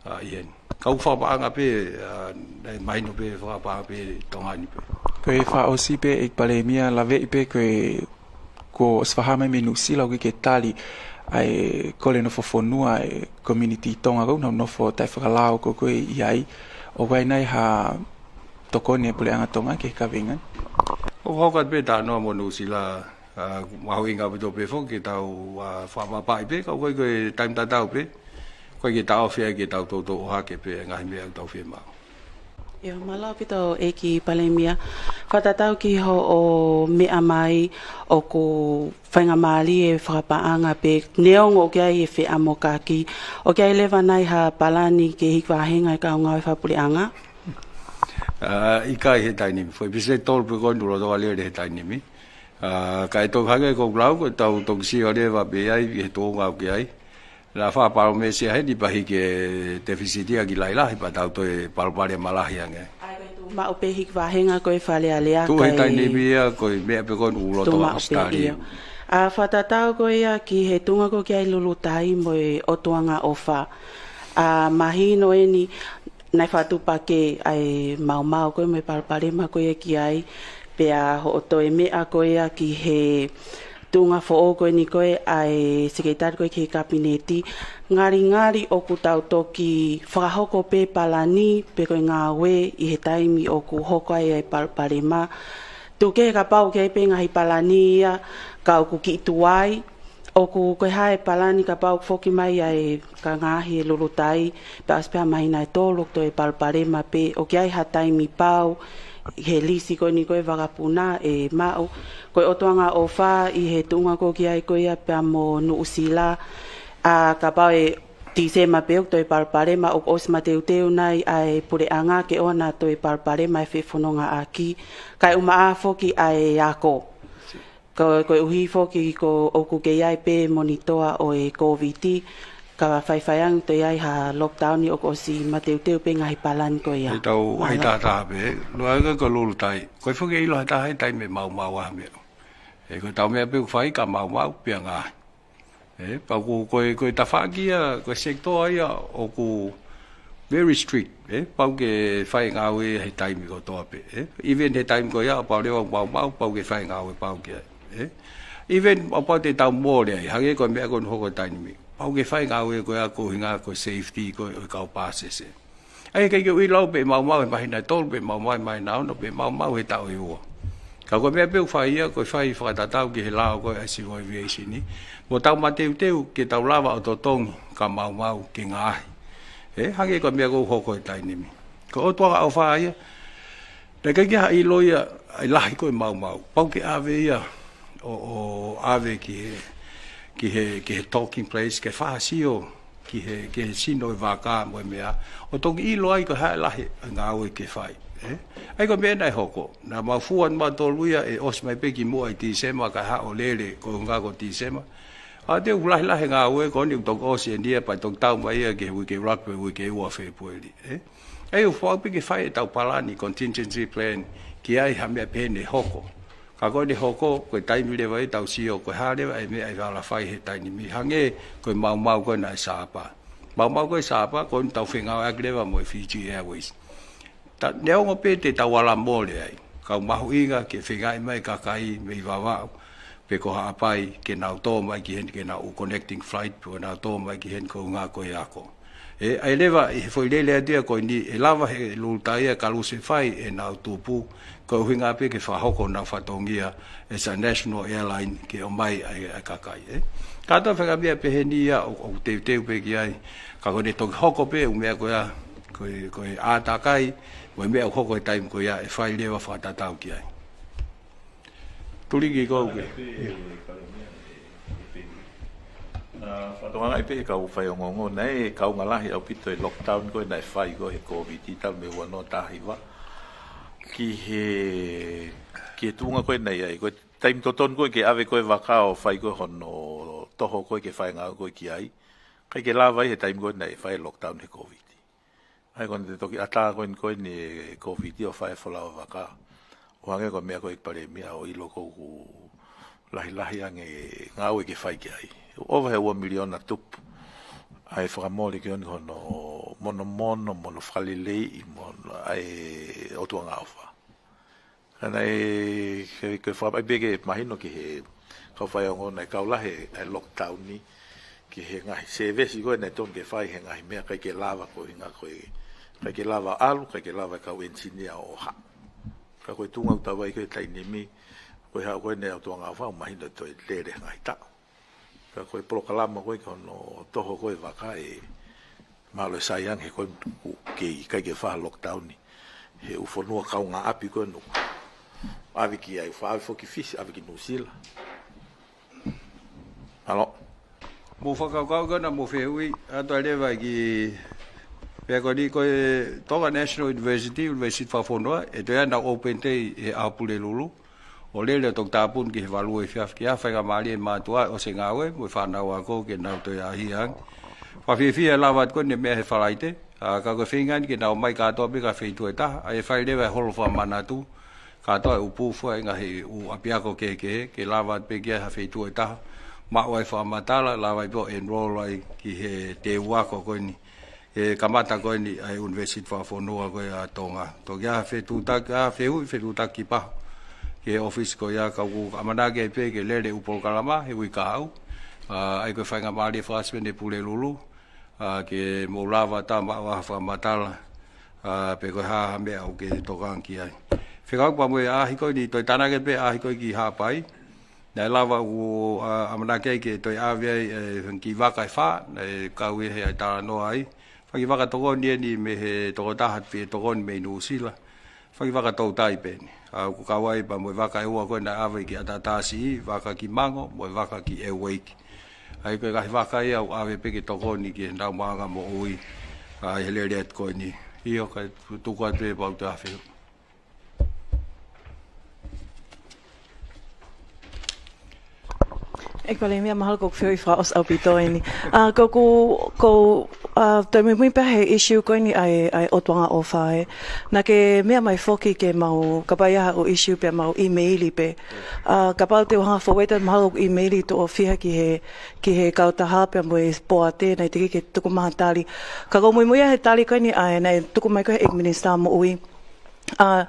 ʻa, ʻi heni. Kau fakapaʻanga pē, ʻa, naʻe mahino pē fakapaʻanga pē Tonga ni pē. Ko e fakaʻosi pē, ʻEiki Palēmia, laveʻi pē ko e, kuo ʻosi fakahā mai mei Nuʻusila ʻoku ʻikai ke tali ʻa e kole nofo fonua ʻa e community Tonga ʻoku nau nofo taʻefakalao ko ē ʻi ai. ʻOku ʻi ai nai ha tokoni e Puleʻanga Tonga ki he kaveinga ni. ʻOku hoko atu pē talanoa mo Nuʻusila, ʻa, mahuʻinga ʻaupito pē foki ke tau, ʻa, fakapapaʻi pē, ka ʻoku ʻikai ko e taimi tatau pē, ʻoku ʻikai ke taʻofi ai ke tau toutou ʻohake pē ngaahi meʻa ʻoku tau fiemaʻu. ʻIo, mālō ʻaupito ʻEiki Palēmia. Fakatatau ki hoʻo meʻa mai ʻoku faingamālie e fakapaʻanga pē neongo ʻoku ʻi ai e feʻamokaki. ʻOku ʻi ai leva nai ha palani ke hiki vāhenga e kau ngāue fakapuleʻanga? ʻA, ʻikai he taimi ni. Foʻi piseti tolu pē ko eni ʻoku lolotonga lele he taimi ni. ʻA, ka ʻe toki hangē ko ʻeku lau, ko ʻetau toki sio leva pē ai, he tuʻunga ʻoku ʻi ai. Naʻa fakapalōmesi ia heni pea hiki e tefisiti ia ki lahilahi pea tau toe palopalema lahi ange. ʻA ia ko e tuʻu maʻu pē hiki vāhenga ko e Fale Alea. Tuʻu he taimi ni ia ko e meʻa pē ko eni ʻoku lolotonga Australia. ʻA, fakatatau ko ia ki he tuʻunga ko ē ki ai Lulutai mo e ʻOtuangaʻofa. ʻA, mahino eni naʻe fakatupakē ʻa e maumau ko ē mo e palopalema ko ia ki ai, pea hoʻo toe meʻa ko ia ki he tuʻunga foʻou ko eni ko ē ʻa e Sekelitali ko ē ki he Kapineti, ngalingali ʻoku tau toki fakahoko pē palani pe ko e ngāue ʻi he taimi ʻoku hoko ai e palopalema. Tuku kehe kapau ʻoku ʻi ai pē ngaahi palani ia ka ʻoku kiʻi tuai, ʻoku ko e hā e palani kapau ʻoku foki mai ʻa e kau ngaahi e Lulutai, pea ʻosi pē ha māhina ʻe tolu ʻoku toe palopalema pē, ʻoku ʻi ai ha taimi pau he lisi ko eni ko e vakapuna ʻe maʻu. Ko e ʻOtuangaʻofa ʻi he tuʻunga ko ē ki ai ko ia pea mo Nuʻusila, ʻa, kapau ʻe Tīsema pē ʻoku toe palopalema, ʻoku ʻosi mateuteu nai ʻa e Puleʻanga ke ʻoua naʻa toe palopalema e fefonongaʻaki, kae ʻumaʻā foki ʻa e ako. Ko, koeʻuhi foki ko ʻoku kei ʻi ai pē monitoa ʻo e Kōviti, ka faifai ange toe ʻi ai ha lockdown ʻoku ʻosi mateuteu pē ngaahi palani ko ia. ʻE tau ʻai tahataha pē, lua ake ko Lulutai. Ko e foki ʻilo ha taha e taimi ʻe maumau ai ha meʻa. ʻE ko e tau meʻa pē ʻoku fai ka maumau pea ngaahi. ʻE, pau ko, ko e, ko e tafaʻaki ia, ko e sekitoa ia ʻoku very strict, ʻe, pau ke fai ngāue he taimi kotoa pē, ʻe, even he taimi ko ia, pau leva ʻoku maumau, pau ke fai ngāue pau ki ai, ʻe. Even pau, pau te tau mole ai, hangē ko e meʻa ko eni ʻoku hoko he taimi ni. Pau ke fai ngāue ko ia ko e ʻuhinga ko e safety ko e kau pāsese. ʻA ia ʻikai ke u ʻilo pe ʻe maumau he māhina ʻe tolu pe ʻe maumau he māhina ono pe ʻe maumau he taʻu ʻe ua. Ka ko e meʻa pē ʻoku fai ia, ko e fai fakatatau ki he lao ko ē ʻa e Civil Aviation ni. Mo tau mateuteu ke tau lava ʻo totongi ka maumau ke ngaahi. ʻE, hangē ko e meʻa ʻoku hoko he taimi ni. Ko e ʻOtuangaʻofa ia, naʻe ʻikai ke ha ʻilo ia ʻa e lahi ko ē maumau. Pau ke ʻave ia ʻo, ʻo ʻave ki he, ki he, ki he docking place, ke fakasio ki he, ki he sino e vaka mo e meʻa, ʻo toki ʻilo ai ko e hā e lahi e ngāue ke fai, ʻe? ʻA ia ko e meʻa naʻe hoko, naʻa mau fua ʻa mautolu ia ʻe ʻosi mai pē kimuʻa ʻi Tīsema kae haʻu ʻo lele ko e ʻuhinga ko Tīsema. ʻA ia te u lahilahi e ngāue ko eni ʻoku toki ʻosi eni ia pea toki tau mai ia ki he uike ʻuluaki pe uike ua Fēpueli, ʻe? ʻA ia ʻoku fai pē ke fai ʻetau palani, contingency plan, ki ai ha meʻa pehē ʻe hoko. Ka ko eni ʻe hoko, ko e taimi leva ia ʻetau sio, ko e hā leva e meʻa ʻe ala fai he taimi ni, hangē ko e maumau ko ē naʻe Sapa. Maumau ko ē Sapa, ko eni tau fengāueʻaki leva mo e Fiji Airways. Ta, neongo pē te tau ala mole ai, ka ʻoku mahuʻinga ke fengāueʻaki mai e kakai mei Vavaʻu, pe ko Haʻapai, ke nau tō mai ki heni, ke nau ʻū connecting flight, pe ko ʻenau tō mai ki heni ko e ʻuhinga ko e ako. ʻE, ʻa ia leva ʻi he foʻi lele atu ia ko eni, ʻe lava he Lulutai ia ka lusi fai ʻenau tupu, ko e ʻuhinga pē ke fakahoko ʻenau fatongia as a national airline ke ʻomai ʻa e, ʻa e kakai, ʻe. Kātoa e faʻahinga meʻa pehē ni ia ʻoku, ʻoku teuteu pē ki ai, ka ko ʻene toki hoko pē ʻū meʻa ko ia, ko e, ko e ʻātakai, mo e meʻa ʻoku hoko he taimi ko ia ʻe fai leva fakatatau ki ai. Tuliki ko au ke. Naʻa fakatokangaʻi pē ʻe he kau faiongoongo naʻe kaunga lahi ʻaupito e lockdown ko ē naʻe fai ko ē he Kōviti talu mei ua noa taha hiva. Ki he, ki he tuʻunga ko ē naʻe ʻi ai, ko e taimi totonu ko ē ke ʻave ko ē vaka ʻo fai ko ē hono toho ko ē ke fai e ngāue ko ē ki ai. ʻIkai ke lava ai he taimi ko ē naʻe fai e lockdown he Kōviti. ʻA ia ko ʻene toki ʻatā ko eni ko eni e Kōviti ʻo fai e folau vaka. ʻO hangē ko e meʻa ko ē ʻEiki Palēmia ʻoku ʻilo ʻoku lahilahi ange e ngāue ke fai ki ai. ʻOku ʻova he ua miliona tupu ʻa e fakamole ki ʻoni hono monomono, mo hono fakaleleiʻi, mo hono ʻa e ʻOtuangaʻofa. Ka naʻe, ke, ke fakapaʻi pē ke mahino ki he kau faiongoongo naʻe kau lahi e lockdown ni, ki he ngaahi sēvesi ko ē naʻe tonu ke fai he ngaahi meʻa ʻikai ke lava ko e ʻuhinga ko e ʻIkai ke lava ʻalu, ʻikai ke lava e kau engineer ʻo haʻu. Ka ko e tuʻunga ʻoku tau ʻi ai ko e taimi ni, ko e haʻu ko eni ʻa e ʻOtua Ngaʻofa, mahino ʻe toe lele ngaahi taʻu. Ka ko e polokalama ko ē ki hono toho ko ē vaka ē, mahalo ʻe sai ange he ko ē ʻoku kei ʻikai ke fai ha lockdown ni. He ʻū fonua kaungāʻapi ko ē ʻoku ʻave ki ai, ʻoku ʻave foki ki Fisi, ʻave ki Nuʻusila. Mālō. Mou fakakaukau ko ena mou fehuʻi atu ai leva ki he pea ko eni ko e Tonga National University, University Fakafonua, ʻe toe ʻi ai ʻenau open day he ʻaho Pulelulu. ʻO lele ʻo toki tāpuni ki he valu efiafi ki ha faingamālie mātuʻa ʻosi ngāue mo e fānau ako ke nau toe ʻaʻahi ange. Fakafiefia e lava atu ko eni e meʻa he Falaite, ʻa, ka ko e feinga ni ke nau ō mai kātoa pē ki ha feituʻu ʻe taha, ʻa ia ʻe fai leva e holo fakamanatu, kātoa e ʻū pū fua ʻi he ngaahi ʻū ʻapiako kehekehe, ke lava atu pē ki ha feituʻu ʻe taha, maʻu ai fakamatala, lava ai pē ʻo enroll ai ki he teu ako ko eni, ʻe kamata ko eni ʻa e University Fakafonua ko ē ʻa Tonga. Toki ʻi ai ha fetuʻutaki, ha fehuʻi, fetuʻutaki pē ki he ʻōfisi ko ia, ka ʻoku ʻamanaki ai pē ke lele e ʻū polokalama he uike kahaʻu. ʻA, ʻa ia ko e faingamālie fakaʻosi pē eni Pulelulu, ʻa, ke mou lava ʻo maʻu ha fakamatala, ʻa, pe ko e hā ha meʻa ʻoku ke tokanga ki ai. Fekauʻaki pea mo e ʻaʻahi ko eni, toe tānaki pē ʻaʻahi ko ē ki Haʻapai. Naʻe lava ʻo, ʻa, ʻamanaki ai ke toe ʻave ai e fanga kiʻi vaka ʻe fā, naʻe kau ia he ʻai talanoa ai. Fanga kiʻi vaka tokoni eni mei he tokotaha ʻoku tokoni mei Nuʻusila. Fanga kiʻi vaka toutai pē eni. ʻA, ʻoku kau ai pea mo e vaka ʻe ua ko ē naʻe ʻave ki ʻAtatasiʻi, vaka ki Mango, mo e vaka ki ʻEueiki. ʻA ia ko e ngaahi vaka ia ʻoku ʻave pē ke tokoni ki heʻenau maʻuʻanga moʻui, ʻa, ʻi he lele atu ko eni. ʻIo, kae tuku atu pē pea u toe ʻave. ʻEiki Palēmia, mahalo ko ʻeku fehuʻi fakaʻosi ʻaupito eni. ʻA, ko ʻeku, ko, ʻa, toe muimui pē he issue ko eni ʻa e, ʻa e ʻOtua Ngaʻofa ē. Naʻa ke meʻa mai foki ke mau, kapau ʻe ʻi ai haʻo issue pea mau ʻīmeili pē. ʻA, kapau te u hanga ʻo forward atu mahalo ʻeku ʻīmeili tuʻo fiha ki he, ki he kautaha pea mo e poate, naʻe teʻeki ke tuku mai ha tali. Ka ko ʻeku muimui ʻa e tali ko eni ʻa e, naʻe tuku mai ko ē he ʻEiki Minisitā Moʻui. ʻA,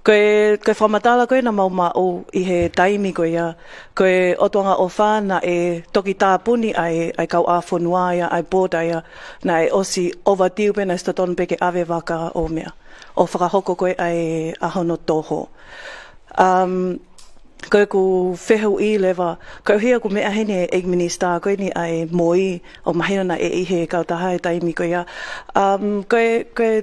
ko e, ko e fakamatala ko ē naʻa mau maʻu ʻi he taimi ko ia, ko e ʻOtua Ngaʻofa naʻe toki tāpuni ʻa e, ʻa e kauʻāfonua ia, ʻa e border ia, naʻe ʻosi overdue pē, naʻe ʻosi totonu pē ke ʻave vaka ʻo meʻa, ʻo fakahoko ko ē ʻa e, ʻa hono toho. Um, ko ʻeku fehuʻi leva, koeʻuhi ʻoku meʻa heni e ʻEiki Minisitā ko eni ʻa e MOI, ʻo mahino naʻe ʻi he kautaha he taimi ko ia. Um, ko e, ko e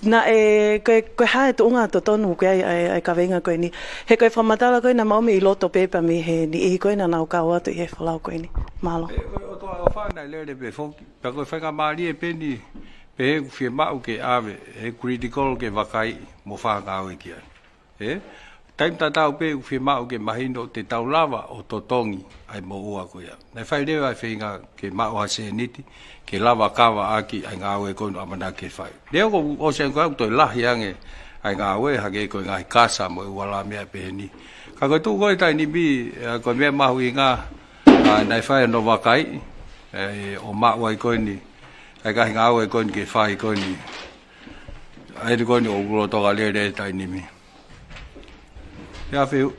Naʻe, ko e, ko e hā e tuʻunga totonu ʻoku ʻi ai ʻa e, ʻa e kaveinga ko eni. He ko e fakamatala ko ē naʻa mau ʻomai ʻi loto pē pea mei he niʻihi ko ē naʻa nau kau atu ʻi he folau ko eni. Mālō. ʻE, ko e ʻOtua Ngaʻofa naʻe lele pē foki. Pea ko e faingamālie pē eni, pē he ʻoku fiemaʻu ke ʻave, he critical ke vakai mo fakangāue ki ai. ʻE? Taimi tatau pē ʻoku fiemaʻu ke mahino te tau lava ʻo totongi ʻa e moʻua ko ia. Naʻe fai leva e feinga ke maʻu ha sēniti, ke lava ʻo kava ʻaki ʻa e ngāue ko ē naʻe ʻamanaki ke fai. Leo ko ʻosi ange ko ē ʻoku toe lahi ange ʻa e ngāue, hangē ko e ngaahi kasa mo e ʻū ala meʻa pehē ni. Ka ko e tuʻu ko ē taimi ni, ʻa, ko e meʻa mahuʻinga, ʻa, naʻe fai hono vakai, ʻe, ʻo maʻu ai ko eni, ʻa e ngaahi ngāue ko eni ke fai ko eni. ʻA eni ko eni ʻoku lolotonga lele taimi ni. Pea feu.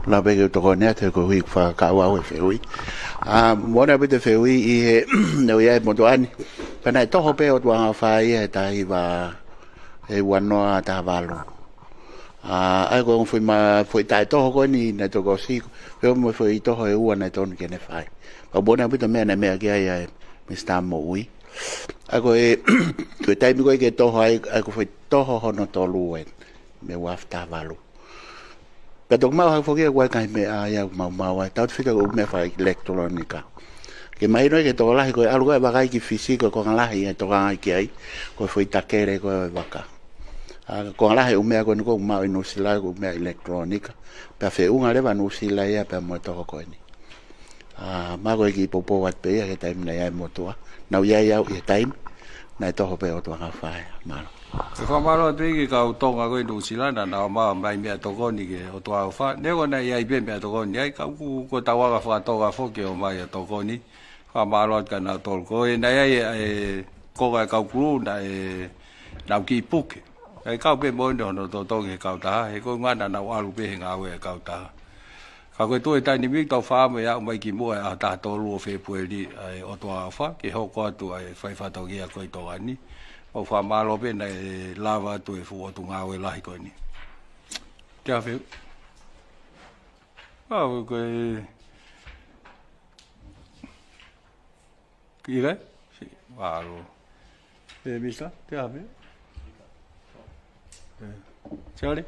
Naʻa pē ke u tokoni atu he ko e hui fakakaukau au e fehuʻi. ʻA, moʻoni ʻaupito e fehuʻi ʻi he, naʻe ʻi ai e motuʻa ni. Pea naʻe toho pē ʻOtua Ngaʻofa ia he taha hiva, he ua noa taha valu. ʻA, ʻa ia ko e ongo foʻi ma-, foʻi taʻetoho ko eni naʻe toki ʻosi, pea mo e foʻi toho ʻe ua naʻe tonu ke ne fai. Pea moʻoni ʻaupito e meʻa naʻe meʻa ki ai ʻa e Minisitā Moʻui. ʻA ia ko e, ko e taimi ko ē ke toho ai, ʻa ia ko e foʻi toho hono tolu ē, mei he ua afe taha valu. Pea toki maʻu hake foki ʻoku ʻi ai e ngaahi meʻa ia ʻoku maumau ai. Tautefito ko e ʻū meʻa fakaʻilekitulōnika. Ke mahino ai ki he tokolahi ko e ʻalu ko ē e vaka ki Fisi ko e konga lahi ʻe tokanga ki ai, ko e foʻi takele ko ē ʻo e vaka. ʻA, konga lahi e ʻū meʻa ko eni ʻoku maʻu ʻi Nuʻusila ko e ʻū meʻa ʻilekitulōnika. Pea feʻunga leva Nuʻusila ia pea mo e toho ko eni. ʻA, mahalo ko e kiʻi poupou atu pē ia he taimi naʻe ʻi ai e motuʻa. Naʻa ku ʻi ai au ʻi he taimi naʻe toho pē ʻOtua Ngaʻofa ia. Mālō. Ke fakamālō atu ki he kau Tonga ko ē ʻi Nuʻusila naʻa nau ō mai mo e meʻatokoni ki he ʻOtua Ngaʻofa. Neongo naʻe ʻi ai pē meʻatokoni ai, ka ʻoku, ko e tauʻanga faka-Tonga foki ʻo ʻomai ʻa e tokoni. Fakamālō atu kia nautolu. Ko e naʻe ʻi ai e, e konga e kau kulū naʻe, nau kiʻi puke. ʻE kau pē moʻoni hono totongi he kautaha, he ko e ʻuhinga naʻa nau ʻalu pē he ngāue e kautaha. Ka ko e tuʻu he taimi ni tau fakaʻamu ʻe aʻu mai ki muʻa ʻa e taha tolu ʻo Fēpueli ʻa e ʻOtua ʻofa, ke hoko atu ʻa e fai fatongia ko ē ʻi Tonga ni. ʻOku fakamālō pē naʻe lava atu e fuʻu ʻotu ngāue lahi ko eni. Te afe. ʻA, ko e Ki le? Mālō. ʻE, Misa, te afe. ʻE, Charlie?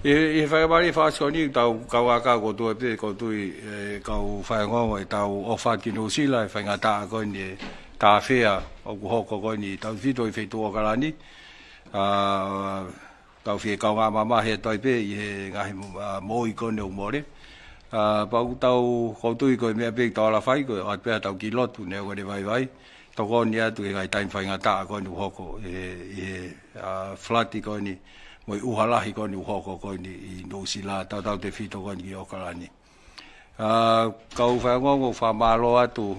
ʻI he faingamālie fakaʻosi ko eni, tau kau aka ko tuʻa pē, ko tui, ʻe, kau faingongo ʻe tau ʻofa ki Nuʻusila, ʻi he faingataʻa ko eni ʻe tāfea ʻoku hoko ko eni, tau fito ʻi feituʻu ʻOkalani. ʻA, tau fie kaungā mamahi atu ai pē ʻi he ngaahi, ʻa, moʻui ko eni ʻoku mole. ʻA, pea ʻoku tau, ʻoku ou tui ko e meʻa pē ʻoku tau ala fai ko e ʻoatu pē ʻetau kiʻi lotu neongo ʻene vaivai. Tokoni atu he ngaahi taimi faingataʻa ko eni ʻoku hoko ʻi he, ʻi he, ʻa, flood ko eni mo e ʻuha lahi ko eni ʻoku hoko ko eni ʻi Nuʻusila, tautautefito ko eni ki ʻOkalani. ʻA, kau faingongo fakamālō atu,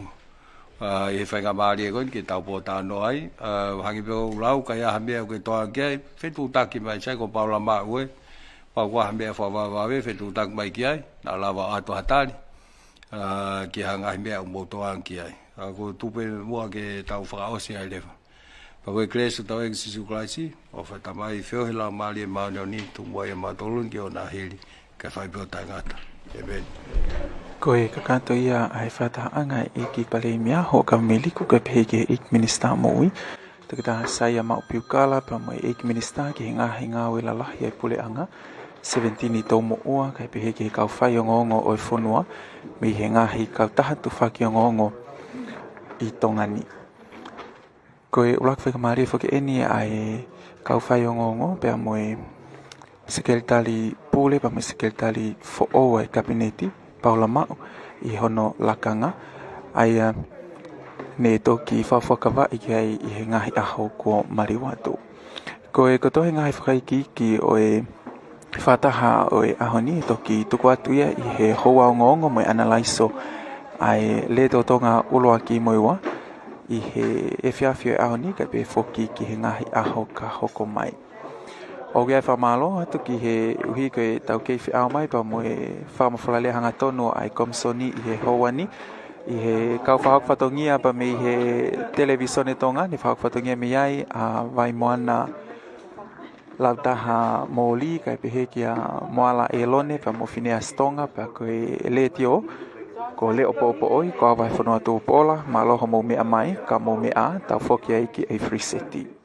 ʻa, ʻi he faingamālie ko eni ke tau pōtalanoa ai. ʻA, hangē pē ʻoku lau, ka ʻi ai ha meʻa ʻoku ke tokanga ki ai, fetuʻutaki mai, sai ko Paula Maʻue, pea ʻoku ʻi ai ha meʻa fakavavevave, fetuʻutaki mai ki ai, naʻa lava ʻo ʻoatu ha tali, ʻa, ki ha ngaahi meʻa ʻoku mou tokanga ki ai. ʻA, ko e tupe muʻa ke tau fakaʻosi ai leva. Pea ko e kelesi ʻa hotau ʻEiki ko Sīsū Kalaisi, ʻofa ʻa e Tamai, feohi ʻa e Laumālie Māʻoniʻoni, tuku muʻa ʻiate kimautolu ni ki hono hili, kae fai pē ʻo taʻengata. ʻĒmeni. Ko e kakato ia ʻa e fakatahaʻanga ʻa e ʻEiki Palēmia Huʻakavameiliku, kae pehē ki he ʻEiki Minisitā Moʻui, Toketā Saia Maʻu Piukala, pea mo e ʻEiki Minisitā ki he ngaahi ngāue lalahi ʻa e puleʻanga, Seventini Toumoʻua, kae pehē ki he kau faiongoongo ʻo e fonua, mei he ngaahi kautaha tufaki ongoongo ʻi Tonga ni. Ko e ʻuluaki faingamālie foki eni ʻa e kau faiongoongo pea mo e Sekelitali Pule pea mo e Sekelitali Foʻou ʻa e Kapineti, Paula Maʻu, ʻi hono lakanga, ʻa ia ne toki fakafuakavaʻi ki ai ʻi he ngaahi ʻaho kuo maliu atu. Ko e kotoa e ngaahi fakaikiiki ʻo e fakataha ʻo e ʻaho ni, toki tuku atu ia ʻi he houa ongoongo mo e ʻanalaiso ʻa e lētotonga ʻuluaki mo e ua ʻi he efiafi ʻo e ʻaho ni, kae pehē foki ki he ngaahi ʻaho ka hoko mai. ʻOku ʻi ai e fakamālō atu ki he ʻuhi ko ʻetau kei feʻao mai pea mo e fakamafola lea hangatonu ʻa e Komisoni ʻi he houa ni, ʻi he kau fakahoko fatongia pea mei he Televīsone Tonga, ne fakahoko fatongia mei ai ʻa Vaimoana Lautaha Moli, kae pehē kia Moala ʻElone, pea mo Fineasi Tonga, pea ko e letiō ko Leʻo Poʻopoʻoi, ko au ʻa e fonua Tuʻupola, mālō hoʻomou meʻa mai, ka mou meʻa ā, tau foki ai ki he free set.